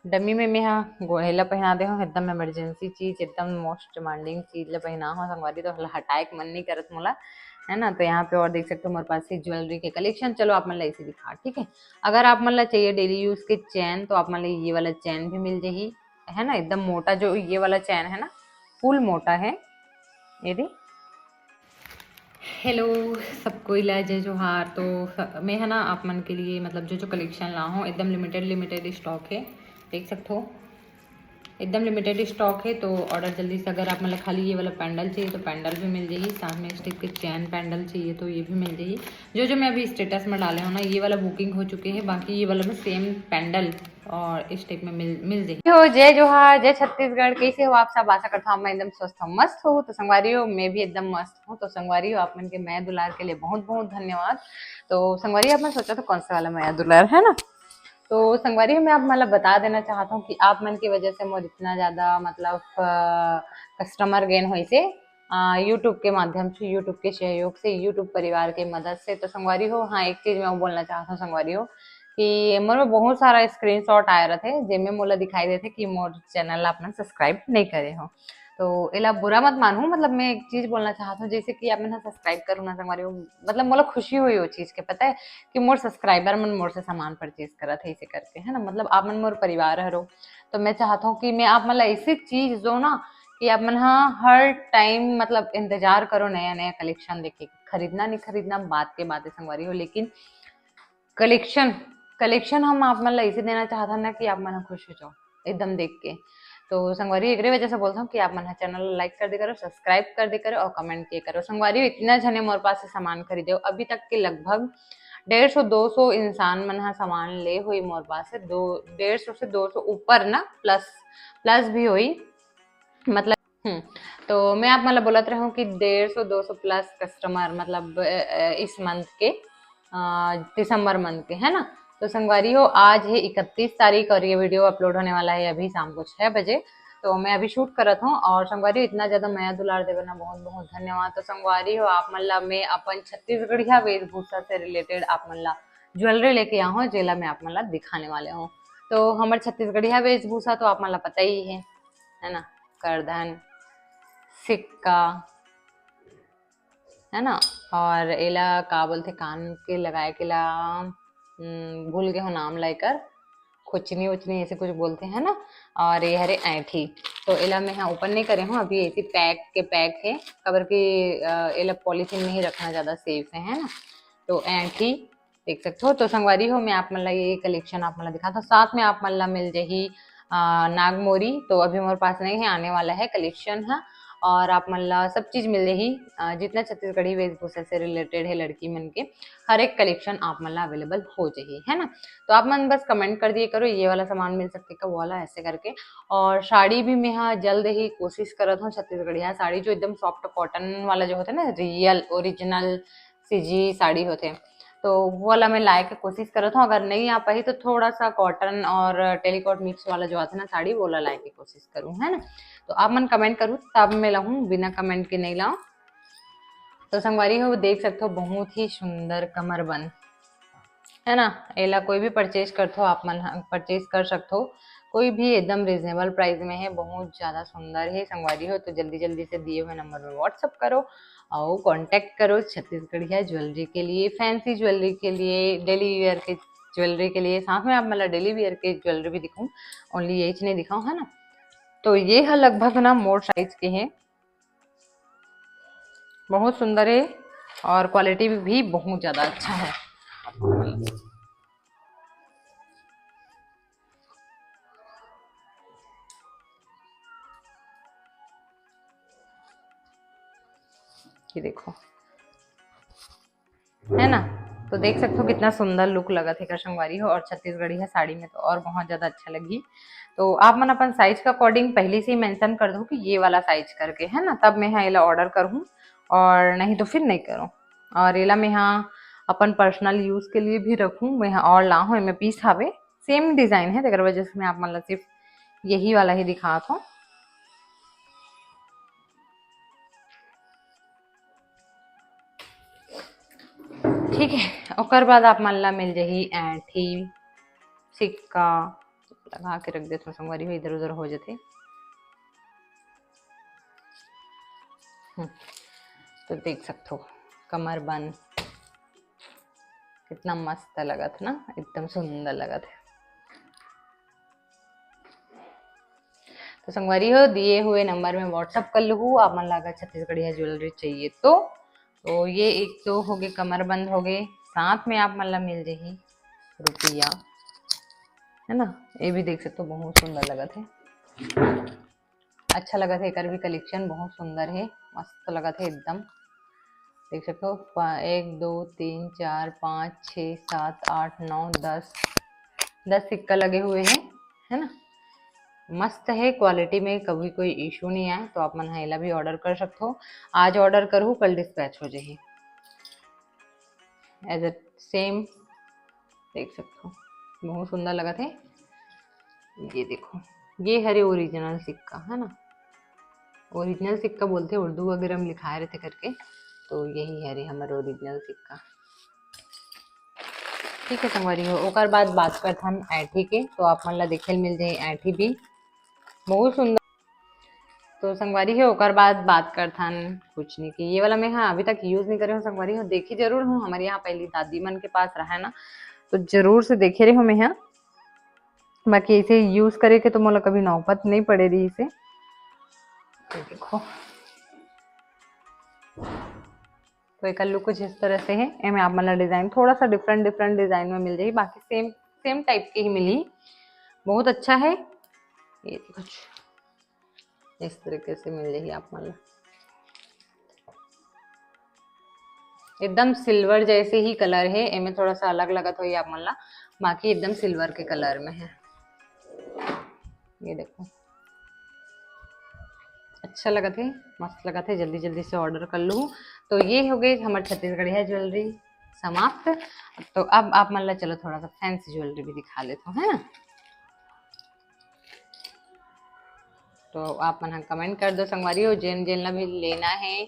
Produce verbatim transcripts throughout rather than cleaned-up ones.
Dummy में मैं हा गोहेला पहना दे हूँ, एकदम इमरजेंसी चीज, एकदम मोस्ट डिमांडिंग चीज ला पहना हूँ संगवारी, तो हटाए के मन नहीं करत मोला, है ना। तो यहाँ पे और देख सकते हो मोर पास ये ज्वेलरी के कलेक्शन। चलो आप मन ला इसे दिखा, ठीक है। अगर आप मन ला चाहिए डेली यूज के चैन, तो आप मन ला ये वाला चैन भी मिल जाही, है ना, एकदम मोटा, जो ये वाला चैन है ना, फुल मोटा है। ये दे। हेलो, सबको इला जय जोहार। तो स- मैं है ना आप मन के लिए, मतलब, जो जो कलेक्शन ला हूँ, एकदम लिमिटेड लिमिटेड स्टॉक है, देख सकते हो, एकदम लिमिटेड स्टॉक है। तो ऑर्डर जल्दी से, अगर आप मतलब खाली ये वाला पैंडल चाहिए तो पैंडल भी मिल जाएगी, साथ में इस टाइप के चैन पैंडल चाहिए तो ये भी मिल जाएगी। जो जो मैं अभी स्टेटस में डाले हूँ ना, ये वाला बुकिंग हो चुके हैं, बाकी ये वाला में सेम पैंडल और इस टाइप में मिल मिल जाएगी। हो, जय जोहार, जय छत्तीसगढ़, कैसे हो आप सब? आशा करता हूँ मैं एकदम स्वस्थ हूँ, मस्त हूँ। तो संगवारी हो, मैं भी एकदम मस्त हूँ। तो संगवारी हो, आप मन के मया दुलार के लिए बहुत बहुत धन्यवाद। तो संगवारी हो, आप मन सोचा तो कौन सा वाला मया दुलार है ना। तो संगवारी हो, मैं आप मन ला बता देना चाहता हूँ कि आप मन की वजह से मोर इतना ज्यादा, मतलब, कस्टमर गेन होइसे, यूट्यूब के माध्यम से, यूट्यूब के सहयोग से, यूट्यूब परिवार के मदद से। तो संगवारी हो, हाँ, एक चीज मैं वो बोलना चाहता हूँ संगवारी हो, कि मोर में बहुत सारा स्क्रीनशॉट आए रहते, जेमे मोला दिखाई देते कि मोर चैनल ला आप मन सब्सक्राइब नहीं करे हो। तो एला बुरा मत मानहू, मतलब, मैं एक चीज बोलना चाहत हूँ, जैसे कि आप मन सब्सक्राइब करू ना संगवारी हो, मतलब, मोला खुशी हुई वो चीज के, पता है, कि मोर सब्सक्राइबर मन मोर से सामान परचेज करत है, इसे करके, है ना, मतलब, आप मन मोर परिवार हरो। तो मैं चाहत हूँ कि मैं आप मन ला ऐसी चीज दो ना, कि आप मन हा हर टाइम, मतलब, इंतजार करो नया नया कलेक्शन देखे। खरीदना नहीं खरीदना बात के बात है संगवारी हो, लेकिन कलेक्शन, कलेक्शन हम आप मन ला इसे देना चाहत हन ना कि आप मन ह खुश हो जाओ एकदम देख के। तो संगवारी, एकरे वजह से बोलत हूँ कि आप मन ह चैनल ला लाइक कर दे करो, सब्सक्राइब कर दे करो और कमेंट किए करो। संगवारी, इतना झने मोर पास से सामान खरीदे हो, अभी तक के लगभग डेढ़ सौ दो सौ इंसान मन ह सामान ले हुई मोर पास से, दो डेढ़ सौ से दो सौ ऊपर ना, प्लस प्लस भी हुई, मतलब। हम्म। तो मैं आप मन ला बोलत रहूं कि डेढ़ सौ दो सौ प्लस कस्टमर, मतलब, अ, अ, इस मंथ के, अ, दिसंबर मंथ के, है ना। तो संगवारी हो, आज है इकतीस तारीख और ये वीडियो अपलोड होने वाला है अभी शाम को छः बजे। तो मैं अभी शूट करत हूँ और संगवारी हो, इतना ज्यादा मया दुलार देवे ना, बहुत बहुत धन्यवाद। तो संगवारी हो, आप मन ला मैं अपन छत्तीसगढ़िया वेशभूषा से रिलेटेड आप मन ला ज्वेलरी लेके आ हूँ, जेला मैं आप मन ला दिखाने वाले हूँ। तो हमर छत्तीसगढ़िया वेशभूषा तो आप मन ला पता ही है, है ना, करधन, सिक्का, है ना, और एला का बोलथे, कान के लगाए के ला, हम्म, भूल गए हो नाम ला एकर, खुचनी उचनी ऐसे कुछ बोलते हैं ना। और ये हरे ऐंठी, तो एला मैं यहाँ ओपन नहीं करे हूँ अभी, ऐसी पैक के पैक है, काबर कि, अ, एला पॉलीथीन में ही रखना ज्यादा सेफ है, है ना। तो ऐंठी देख सकते हो। तो संगवारी हो, मैं आप मन ला ये कलेक्शन आप मन ला दिखाता हूँ। साथ में आप मन ला मिल जाही, अ, नागमोरी, तो अभी मोर पास नहीं है, आने वाला है कलेक्शन, हाँ। और आप मन ला सब चीज मिल जाही, अ, जितना छत्तीसगढ़ी वेशभूषा से रिलेटेड है लड़की मन के, हर एक कलेक्शन आप मन ला अवेलेबल हो जाही, है ना। तो आप मन बस कमेंट कर दिए करो, ये वाला सामान मिल सकते का, वो वाला, ऐसे करके। और साड़ी भी मैं हाँ जल्द ही कोशिश करत हूँ, छत्तीसगढ़िया साड़ी जो एकदम सॉफ्ट कॉटन वाला जो होते ना, रियल ओरिजिनल सीजी साड़ी होते, तो वो वाला मैं लाए के कोशिश करत हूँ। अगर नहीं आ पाही तो थोड़ा सा कॉटन और टेलीकॉट मिक्स वाला जो आथे ना साड़ी, वो ला लाए के कोशिश करूँ, है ना। तो आप मन कमेंट करू, तब मैं लाहूँ, बिना कमेंट के नहीं लाऊँ। तो संगवारी हो, देख सकते हो, बहुत ही सुंदर कमरबंद, है ना। एला कोई भी परचेज करथो, आप मन परचेज कर सकथो, कोई भी एकदम रीजनेबल प्राइस में है, बहुत ज्यादा सुंदर है संगवारी हो। तो जल्दी जल्दी से दिए हुए नंबर में व्हाट्सअप करो और कांटेक्ट करो छत्तीसगढ़िया ज्वेलरी के लिए, फैंसी ज्वेलरी के लिए, डेली वियर के ज्वेलरी के लिए। साथ में आप मतलब डेली वियर के ज्वेलरी भी दिखाऊँ, ओनली यही नहीं दिखाऊँ, है ना। तो ये है लगभग ना मोर साइज के हैं, बहुत सुंदर है और क्वालिटी भी बहुत ज्यादा अच्छा है। ये देखो, है ना, तो देख सकते हो कितना सुंदर लुक लगत हे एकर संगवारी हो। और छत्तीसगढ़िया साड़ी में तो और बहुत ज्यादा अच्छा लगही। तो आप मन अपन साइज के अकॉर्डिंग पहले से ही मेंशन कर दो कि ये वाला साइज करके, है ना, तब मैं हाँ एला ऑर्डर करूँ, और नहीं तो फिर नहीं करूँ। और एला मैं हाँ अपन पर्सनल यूज के लिए भी रखूँ, मैं हाँ और लाहूँ, एमे पीस हवे, सेम डिजाइन है, तेकर वजह से मैं आप मन ला सिर्फ यही वाला ही दिखात हूँ। ठीक है, ओकर बाद आप मन ला मिल जाही ऐंठी, सिक्का, लगा के रख देथव संगवारी हो, इधर उधर हो जथे। हम्म, तो देख सकथो कमरबंद कितना मस्त लगत हे ना, एकदम सुंदर लगत हे। तो संगवारी हो, दिए हुए नंबर में WhatsApp कर लूहू, आप मन ला अगर छत्तीसगढ़िया ज्वेलरी चाहिए तो। तो ये एक तो हो गए कमरबंद हो गए, साथ में आप मन ला मिल जाही रुपया, है ना। ये भी देख सकते हो, बहुत सुंदर लगत हे, अच्छा लगत हे। एकर भी कलेक्शन बहुत सुंदर हे, मस्त लगत हे एकदम। देख सकते हो, प-, एक, दो, तीन, चार, पाँच, छः, सात, आठ, नौ, दस, दस सिक्का लगे हुए हैं, है ना। मस्त हे क्वालिटी में, कभी कोई इशू नहीं आए, तो आप मन हा एला भी ऑर्डर कर सकते हो। आज ऑर्डर करहू, कल डिस्पैच हो जाही। एज ए सेम देख सकते हो, बहुत सुंदर लगत हे। ये देखो, ये हरे ओरिजिनल सिक्का, है ना, ओरिजिनल सिक्का बोलथे, उर्दू वगैरह में लिखाए रहथे करके, तो यही हरे हमर ओरिजिनल सिक्का। ठीक है संगवारी हो, ओकर बाद बात करथन ऐंठी के, तो आप मन ला देखे ल मिल जाही ऐंठी भी बहुत सुंदर। तो संगवारी हो, ओकर बाद बात करथन कुछ नहीं कि ये वाला मैं हा अभी तक यूज नहीं करे हूँ संगवारी हो, देखी जरूर हूँ, हमारे यहाँ पहली दादी मन के पास रहा है ना, तो जरूर से देखे रहे हूँ मैं हा। बाकी इसे यूज करे के तो मोला कभी नौबत नहीं पड़े रही इसे। तो देखो, तो एकर लुक कुछ इस तरह से है। एमे आप मन ला डिजाइन थोड़ा सा डिफरेंट डिफरेंट डिजाइन में मिल जाही, बाकी सेम सेम टाइप के ही मिली। बहुत अच्छा है। ये कुछ इस तरीके से मिल जाही आप मन ला। एकदम सिल्वर जैसे ही कलर है, एमे थोड़ा सा अलग लगत होही आप मन ला, बाकी एकदम सिल्वर के कलर में है। ये देखो, अच्छा लगत है, मस्त लगत है, जल्दी जल्दी से ऑर्डर कर लूँ। तो ये हो गई हमर छत्तीसगढ़िया ज्वेलरी समाप्त। तो अब आप मन ला चलो थोड़ा सा फैंसी ज्वेलरी भी दिखा लेता हूँ, है ना। तो आप मन कमेंट कर दो संगवारी हो, जेन जेन ला भी लेना है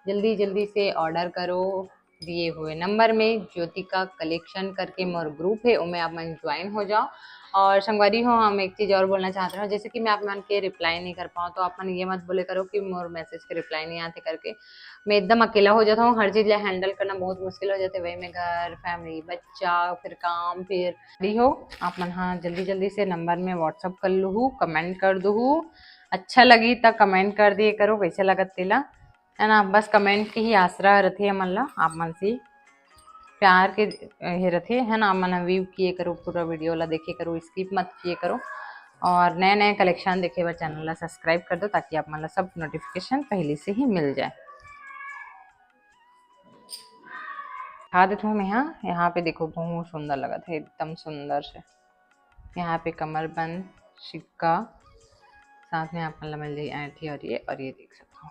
जल्दी जल्दी से ऑर्डर करो दिए हुए नंबर में। ज्योतिका कलेक्शन करके मोर ग्रुप है, ओमे आप मन ज्वाइन हो जाओ। और संगवारी हो, हम एक चीज़ और बोलना चाहते हैं, जैसे कि मैं आप मन के रिप्लाई नहीं कर पाऊँ, तो आप मन ये मत बोले करो कि मोर मैसेज के रिप्लाई नहीं आते करके। मैं एकदम अकेला हो जाता हूँ, हर चीज़ ला हैंडल करना बहुत मुश्किल हो जाते, वही में घर, फैमिली, बच्चा, फिर काम, फिर भी हो। आप मन हाँ जल्दी जल्दी से नंबर में WhatsApp कर लूहू, कमेंट कर दूहू, अच्छा लगी त कमेंट कर दिए करो कैसे लगत तेला, है ना। बस कमेंट के ही आसरा रथे हमन ला, आप मन से प्यार के हे रथे, है ना। आप मन व्यू किए करो, पूरा वीडियो ला देखे करो, स्किप मत किए करो। और नए नए कलेक्शन देखे बर चैनल ला सब्सक्राइब कर दो, ताकि आप मन ला सब नोटिफिकेशन पहले से ही मिल जाए। दिखा देत हूँ मैं, यहाँ यहाँ पे देखो, बहुत सुंदर लगत है, एकदम सुंदर से। यहाँ पे कमरबंद सिक्का, साथ में आप मन ला मिल जाही ऐंठी और ये, और ये देख सकते हो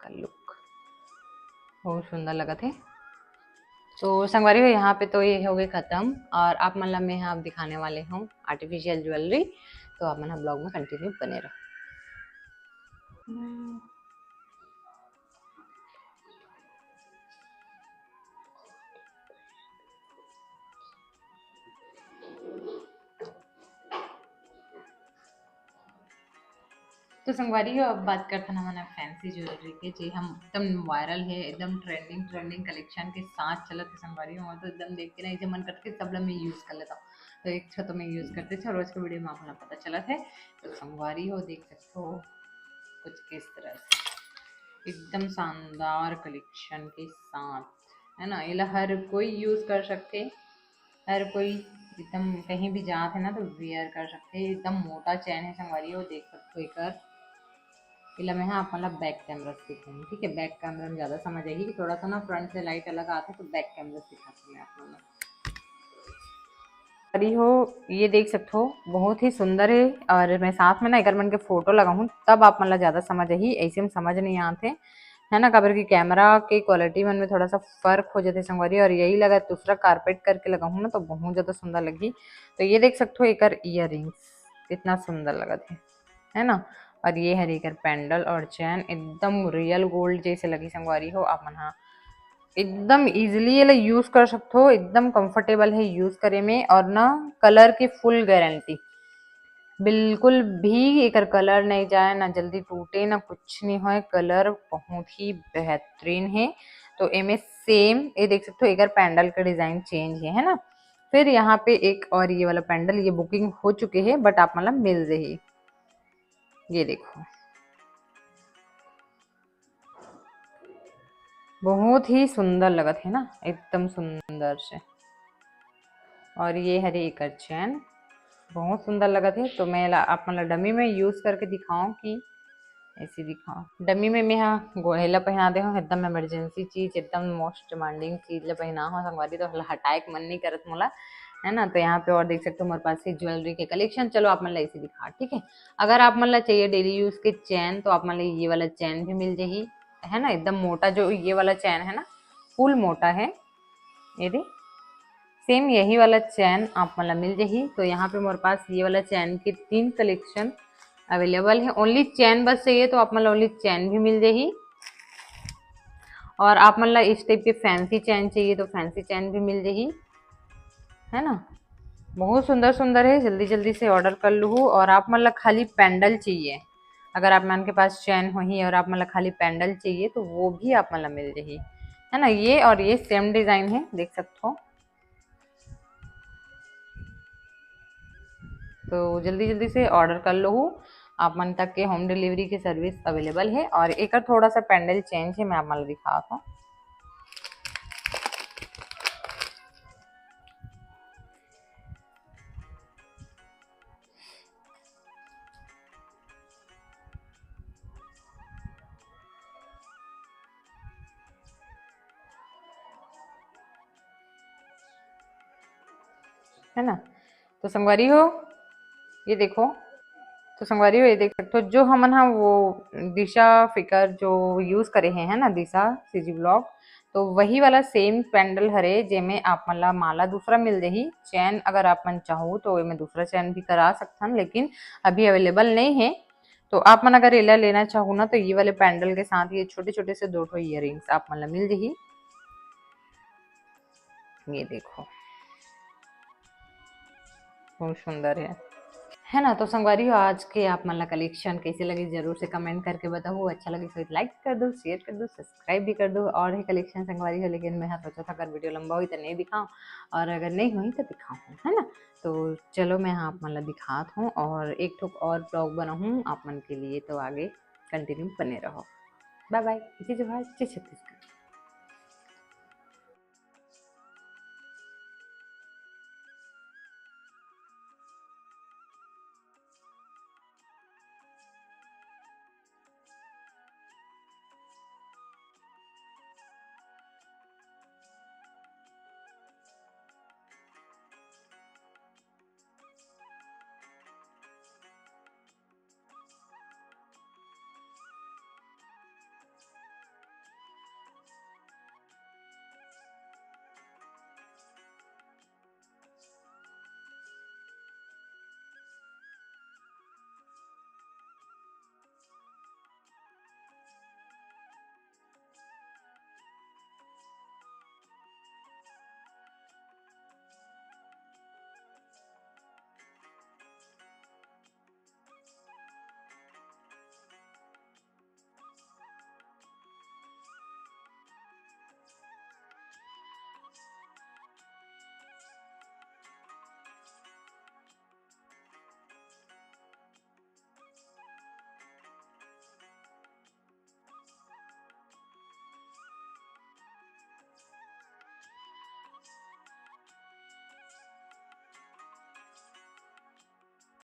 का लुक, बहुत सुंदर लगत है। तो संगवारी हो, यहाँ पे तो ये हो गए खत्म और आप मन ला मैं यहाँ अब दिखाने वाले हूँ आर्टिफिशियल ज्वेलरी, तो आप मन ब्लॉग में कंटिन्यू बने रहो। तो संगवारी हो, अब बात करथन हमन फैंसी ज्वेलरी के, जे हम एकदम वायरल है, एकदम ट्रेंडिंग ट्रेंडिंग कलेक्शन के साथ चलत है संगवारी हो। तो एकदम देख के ना ऐसे मन करथे सब ला मैं यूज कर लेता हूँ। तो एक ठो तो मैं यूज करते थे, रोज के वीडियो में आप ला पता चलत है। तो संगवारी हो, देख सकते हो कुछ किस तरह से एकदम शानदार कलेक्शन के साथ, है ना। एला हर कोई यूज कर सकते, हर कोई एकदम कहीं भी जात है ना तो वियर कर सकते। एकदम मोटा चैन है संगवारी हो, देख सकते हो एकर। एला मैं हाँ आप मन ला बैक कैमरा से दिखाऊंगी, ठीक है। बैक कैमरा में ज्यादा समझ आएगी कि थोड़ा सा ना फ्रंट से लाइट अलग आता है, तो बैक कैमरा से दिखाती हूँ मैं आप मन ला। अरे हो, ये देख सकते हो, बहुत ही सुंदर है। और मैं साथ में ना एकर मन के फोटो लगाऊँ, तब आप मन ला ज्यादा समझ आही, ऐसे में समझ नहीं आते, है ना, काबर कि कैमरा के क्वालिटी मन में थोड़ा सा फर्क हो जाते संगवारी। और यही लगा दूसरा कारपेट करके लगाऊँ ना, तो बहुत ज्यादा सुंदर लगी। तो ये देख सकते हो एकर ईयर रिंग्स कितना सुंदर लगत है, है ना। और ये हरे एकर पेंडल और चैन एकदम रियल गोल्ड जैसे लगी संगवारी हो। आप मन हा एकदम इजीली ये यूज कर सकते हो, एकदम कंफर्टेबल है यूज करे में। और ना कलर की फुल गारंटी, बिल्कुल भी एकर कलर नहीं जाए, ना जल्दी टूटे, ना कुछ नहीं होए। कलर बहुत ही बेहतरीन है। तो एमे सेम ये देख सकते हो, एकर पैंडल का डिजाइन चेंज है, है ना। फिर यहाँ पे एक और ये वाला पैंडल, ये बुकिंग हो चुके है, बट आप मतलब मिल रही, ये देखो, बहुत ही सुंदर लगत है ना, एकदम सुंदर से। और ये हरे एकर चैन, बहुत सुंदर लगत है। तो मैं ला, आप मन ला डमी में यूज करके दिखाऊं कि ऐसे दिखाओ। डमी में मैं हा गोहेला पहना दे हूँ, एकदम इमरजेंसी चीज, एकदम मोस्ट डिमांडिंग चीज ला पहना हूँ संगवारी, तो हटाए के मन नहीं करत मोला, है ना। तो यहाँ पे और देख सकते हो मोर पास ये ज्वेलरी के कलेक्शन। चलो आप मन ला ऐसे दिखा, ठीक है। अगर आप मन ला चाहिए डेली यूज के चैन, तो आप मन ला ये वाला चैन भी मिल जाही, है ना, एकदम मोटा, जो ये वाला चैन है ना, फुल मोटा है। ये दे, सेम यही वाला चैन आप मन ला मिल जाही। तो यहाँ पे मोर पास ये वाला चैन के तीन कलेक्शन अवेलेबल है। ओनली चैन बस चाहिए तो आप मन ला ओनली चैन भी मिल जाही, और आप मन ला इस टाइप के फैंसी चैन चाहिए तो फैंसी चैन भी मिल जाही, है ना। बहुत सुंदर सुंदर है, जल्दी जल्दी से ऑर्डर कर लूहू। और आप मन ला खाली पैंडल चाहिए, अगर आप मन के पास चैन होही और आप मन ला खाली पैंडल चाहिए तो वो भी आप मन ला मिल जाही, है ना। ये और ये सेम डिजाइन है, देख सकते हो। तो जल्दी जल्दी से ऑर्डर कर लूहू, आप मन तक के होम डिलीवरी की सर्विस अवेलेबल है। और एकर थोड़ा सा पैंडल चेंज है, मैं आप मन ला दिखात हूँ। है ना। तो संगवारी हो, ये देखो, तो संगवारी हो, ये देख सकते हो, जो हमन हा वो दिशा फिकर जो यूज करे हैं, है ना, दिशा सीजी ब्लॉक, तो वही वाला सेम पैंडल हरे, जेमे आप मन ला माला दूसरा मिल जाही। चैन अगर आप मन चाहो तो एमे दूसरा चैन भी करा सकथन, लेकिन अभी अवेलेबल नहीं है। तो आप मन अगर एला लेना चाहो ना, तो ये वाले पैंडल के साथ ये छोटे छोटे से दो ठो इयररिंग्स आप मन ला मिल जाही। ये देखो, बहुत सुंदर है, है ना। तो संगवारी हो, आज के आप मन ला कलेक्शन कैसे लगे, जरूर से कमेंट करके बताओ। अच्छा लगे तो लाइक कर दो, शेयर कर दो, सब्सक्राइब भी कर दो। और ही कलेक्शन संगवारी हो, लेकिन मैं हा सोचा था अगर वीडियो लंबा होई तो नहीं दिखाऊं, और अगर नहीं होई तो दिखाऊं, है ना। तो चलो मैं हा आप मन ला दिखात हूँ और एक ठो और ब्लॉग बनाऊँ आप मन के लिए, तो आगे कंटिन्यू बने रहो। बाय बाय, जय जोहार, जय छत्तीसगढ़।